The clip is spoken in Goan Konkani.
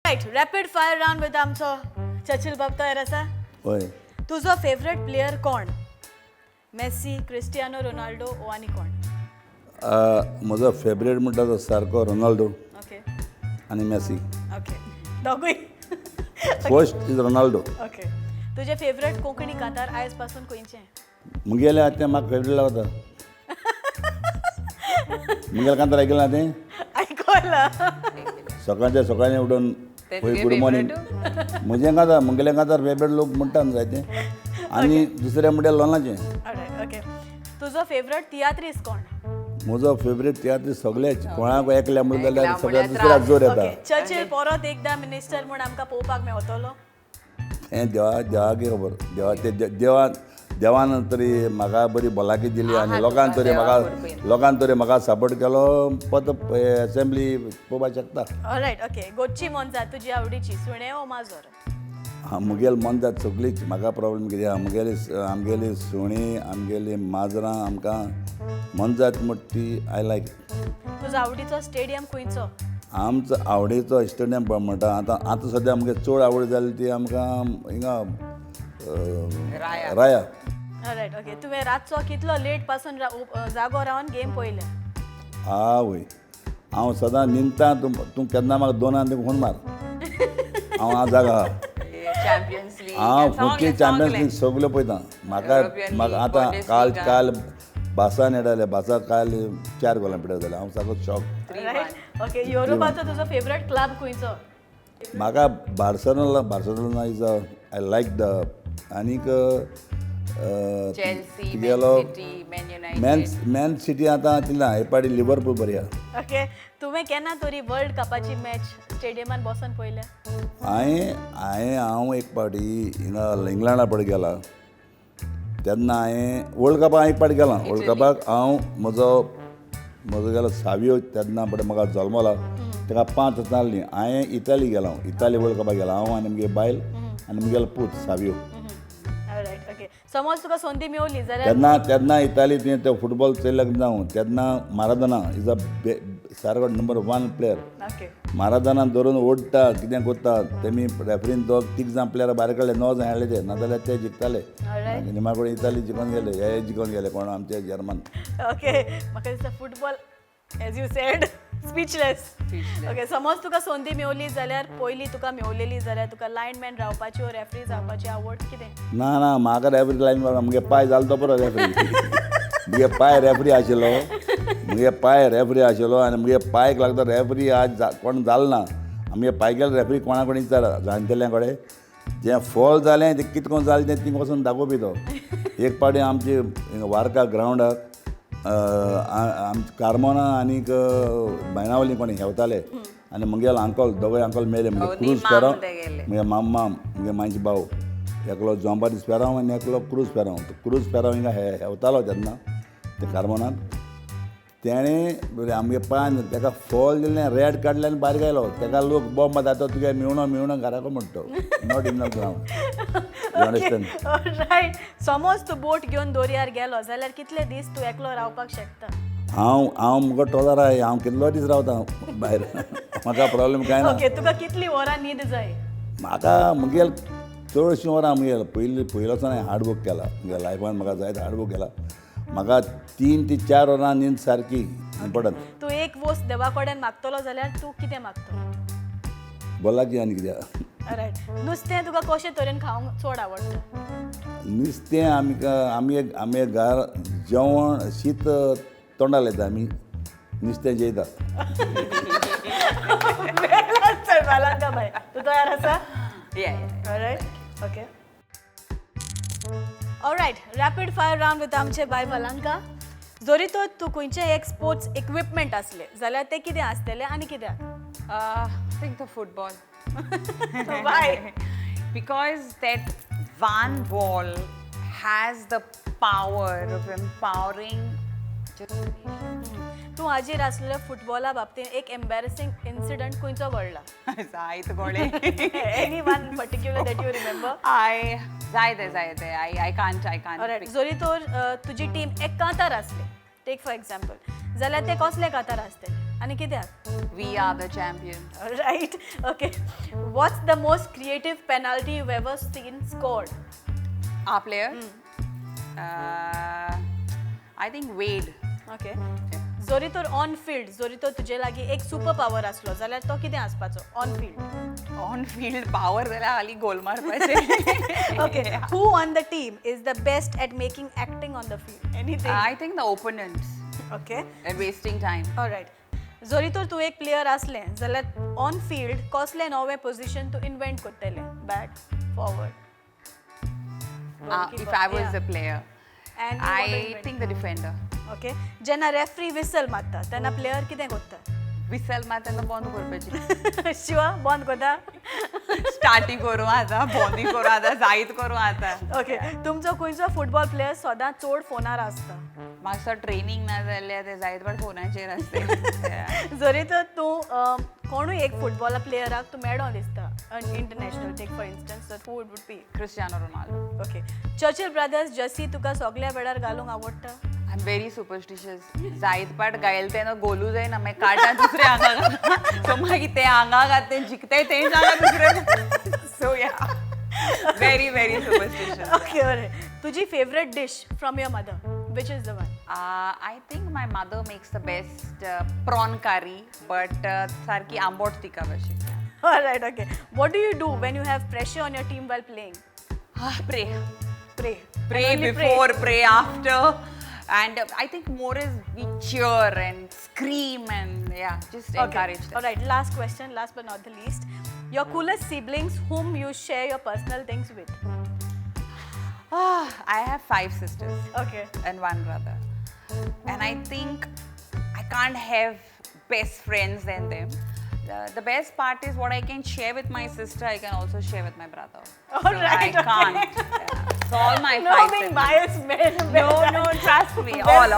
Right, rapid fire round with आमचो चर्चिल बाब. तयार आसा? हय. तुजो फेवरेट प्लेयर कोण? मेसी, क्रिस्टियानो रोनाल्डो ओ आनी कोण? म्हजो फेवरेट म्हणटा तो सारको रोनाल्डो आनी मेसी. ओके, दोगूय. First is Ronaldo. Okay, तुजें फेवरेट कोंकणी कांतार आयज पासून खंयचें? मुगेलें आतां तें म्हाका फेवरेट लागता. मुगेलें कांतार आयकलें ना तें? आयकलां. सकाळच्या सकाळीं उठून तें पळय तुगे गुड मॉर्निंग म्हजें कांतार, मुगेलें कांतार फेवरेट लोक म्हणटा न्हू जायते. आनी दुसरें म्हणल्यार लोनाचें. ऑलरायट, ओके, तुजो फेवरेट तियात्रीस कोण? म्हजो फेवरेट तियात्र सगळेच. कोणाक एकल्या म्हणलें जाल्यार एकल्या सगळ्या म्हळ्यार दुसऱ्याक त्रास. जोर येता. ओके, चर्चिल परत एकदा मिनिस्टर म्हूण आमकां पळोवपाक मेवतलो? हें देवा देवाक खबर. देवा ते देवान देवान तरी म्हाका बरी भलायकी दिली आनी लोकान तरी देवा म्हाका कृपेन. लोकान तरी म्हाका सपोर्ट केलो, पत एसेंब्ली पळोवपाक शकता. ऑलरायट, ओके, गोदची मोनजात तुजी आवडीची, सुणें ओ माजोर? हा, मुगेल मोनजात सगळीच. म्हाका प्रॉब्लेम कितें आहा, मुगेली आमगेली सुणीं, आमगेली माजरां, आमकां मोनजात म्हणटा ती I लायक. तुजो आवडीचो स्टेडियम खंयचो? आमचो आवडीचो स्टेडियम म्हणटा आतां आतां सद्या आमगे चड आवड जाली ती आमकां हिंगा राया. राया. ऑलरायट, ओके, तुवें रातचो कितलो लेट पासून जागो रावन गेम पळयल्या? आवय, हांव सदां न्हिदता. तूं तूं केन्ना म्हाका दोनान तुका फोन मार, हांव हांव जागा आहा. Champions league. हांव फुटी चॅम्पियन्स लीग सगल्यो पळयता. म्हाका European म्हाका League, आतां काल Bundesliga. काल बासान येताले, बासा काल चार गोलां पिड्यार जाले. हांव सारको शॉक. रायट, ओके, युरोपाचो तुजो फेवरेट क्लब खंयचो? म्हाका Barcelona. Barcelona is a I like the आनीक चेल्सी, तुगेलो man city, man man United. Man city आतां तितलें ना. हे पाटी लिवरपूल बरी आहा. ओके, तुवें केन्ना तरी वर्ल्ड कपाची मॅच स्टेडियमान बसून पळयल्या? हांवें हांवें हांव एक पावटी हिंगा इंग्लंडा पळय गेला तेन्ना हांवें वर्ल्ड कपाक हांव एक पावटी गेला. वर्ल्ड कपाक हांव म्हजो म्हजो गेलो सावियो तेन्ना पळय म्हाका जल्मला ताका 5 वर्सां जाल्लीं. हांवें इटाली गेला हांव इटाली वर्ल्ड कपाक गेला, हांव आनी म्हगे बायल आनी म्हगेलो पूत सावियो. रायट, ओके, समज तुका संदी मेवली जाल्यार तेन्ना तेन्ना इटाली तुवें ते फुटबॉल चोयल्याक जावं तेन्ना मारादोना is a सारको नंबर वन प्लेयर. मारादोना धरून ओडटा, कितें करता तेमी रेफरीन दोग तीग जाण प्लेयर भायर काडले, णव जाण हाडले ते, नाजाल्यार ते जिखताले. Alright. निमा कडेन इटाली जिखून गेले, हे जिखून गेले कोण आमचे जर्मन. ओके, म्हाका दिसता football, as you said, speechless. Okay, समज तुका संदी मेवली जाल्यार, पयली तुका मेवलेली जाल्यार तुका लायनमॅन रावपाची ओ रेफरी जावपाची आवड कितें? ना ना, म्हाका रेफरी लायन मारता. मुगे पांय जालो तो बरो रेफरी. मुगे पांय रेफरी आशिल्लो, मुगे पांय रेफरी आशिल्लो आनी मुगे पांयक लागता रेफरी आज कोण जालो ना. आमगे पांय रेफरी कोणा कडेन विचार जाणटेल्या कडेन, जें फॉल जालें तें कितें करून जालें तें थिंग वचून दाखोवपी तो. एक पावटी आमचे वार्का ग्रावंडाक आमचे कारमोना आनीक बायणावली कोणी हेवताले आनी मुगेलो अंकल, दोगूय अंकल मेले. मुगे दोनी क्रूज माम फेरांव तेगेले. मुगे माम माम मुगे मांयचे भाव एकलो जोंबारीस फेरांव आनी एकलो क्रूज फेरांव. तो क्रूज फेरांव हिंगा हेवतालो तेन्ना ते कारमोनान तेणें आमगे पांयान तेका फॉल दिलें, रेड काडलें आनी भायर घायलो तेका. लोक बॉम्ब मारता, तुगे मेवणो मेवणो घराको म्हणटा, not in the ground, you understand? Right, समज तूं बोट घेवन दर्यार गेलो जाल्यार कितले दीस तूं एकलो रावपाक शकता? हांव हांव मुगो ट्रॉलर आहाय, हांव कितलो दीस रावता भायर, म्हाका प्रॉब्लेम कांय ना. ओके, तुका कितली वरां न्हीद जाय? म्हाका मुगेल चडशीं वरां मुगेल पयलीं पयलीं वचोन हांवें हार्ड वर्क केला मुगे लायफान. म्हाका जायते हार्ड वर्क केला. म्हाका 3 ते 4 वरां न्हीद सारकी इम्पोर्टंट. तूं एक वस्त देवा कडेन मागतलो जाल्यार तूं कितें मागतलो? बोलाकी आनी कित्याक. रायट, नुस्तें तुका कशे तरेन खावंक चड आवडटा? नुस्तें आमकां आमी आमी घर जेवण शीत तोंडा लायता, आमी नुस्तें जेयता. चल बालांका बाय, तूं तयार आसा? Yeah. Alright, okay. Alright, rapid fire round with आमचे बाय बालांका. जरी तर तूं खंयचें एक स्पोर्ट्स इक्विपमेंट आसलें जाल्यार तें कितें आसतलें आनी कित्याक? I think the football. Why? Because that one ball has the power of empowering just a nation. तूं हाजीर आसलेल्या फुटबॉला बाबतींत एक एम्बेरसिंग इन्सिडंट खंयचो घडला? जायत कोणे. Any one particular that you remember? I जायते जायते. I can't I can't. Alright, जरी तर तुजी टीम एक कांतार आसली, टेक फॉर एग्जाम्पल, जाल्यार ते कसले कांतार आसतले? आनी कित्याक? We are the champions. Right, okay. What's the most creative penalty you ever seen scored? Our player? I think Wade. Okay. जोरी तर ऑन फिल्ड, जोरी तर तुजे लागीं एक सुपर पावर आसलो जाल्यार तो कितें आसपाचो on field? On field power जाल्यार हाली गोल मारपाचें. Okay, who on the team is the best at making acting on the field? Anything. I think the opponents okay. And wasting time. Alright. जोरी तर तूं एक प्लेयर आसलें जाल्यार ऑन फिल्ड कसलें नवें पोझिशन तूं इन्वेंट करतलें? Back, forward? If I was a player, And I think the defender. Okay. जेन्ना रेफ्री विसल मारता तेन्ना प्लेयर कितें करता? विसल मारता तेन्ना बंद करपाची. शिवा बंद करता. स्टार्टिंग करूं आतां, बंदी करूं आतां, जायत करूं आतां. ओके. तुमचो खंयचो फुटबॉल प्लेयर सदां चड फोनार आसता? मातसो ट्रेनिंग ना जाल्यार ते जायत पाट फोनाचेर आसता. जरी तर तूं कोणूय एक फुटबॉल प्लेयराक तूं मेळोन दिसता international, take for instance, who would be? Cristiano Ronaldo. Okay. Churchill Brothers jersey तुका सगल्या वेळार घालूंक आवडटा? I am very superstitious. जायत पाट घायल तेन्ना गोलू जायना, मागीर काडटा दुसरे आंगा घालता. सो मागीर ते आंगा घात ते जिखताय तेंच आंगा दुसरे. So yeah, very very superstitious. Okay, बरें. तुजी favourite dish from your mother, which is the one? I think my mother makes the best prawn curry, but सारकी आंबट तिका भाशेन. Alright, okay. What do you do when you have pressure on your team while playing? Pray. Pray. Pray before, pray after. And I think more is we cheer and scream and yeah, just encourage them. All right, last question, last but not the least. Your coolest siblings whom you share your personal things with? I have 5 sisters. Okay. And 1 brother. And I think I can't have best friends than them. The best part is what I can share with my sister, I can also share with my brother. All so right, I okay. can't. Yeah. So all my No 5 being siblings. biased, man. No, no, trust me. All.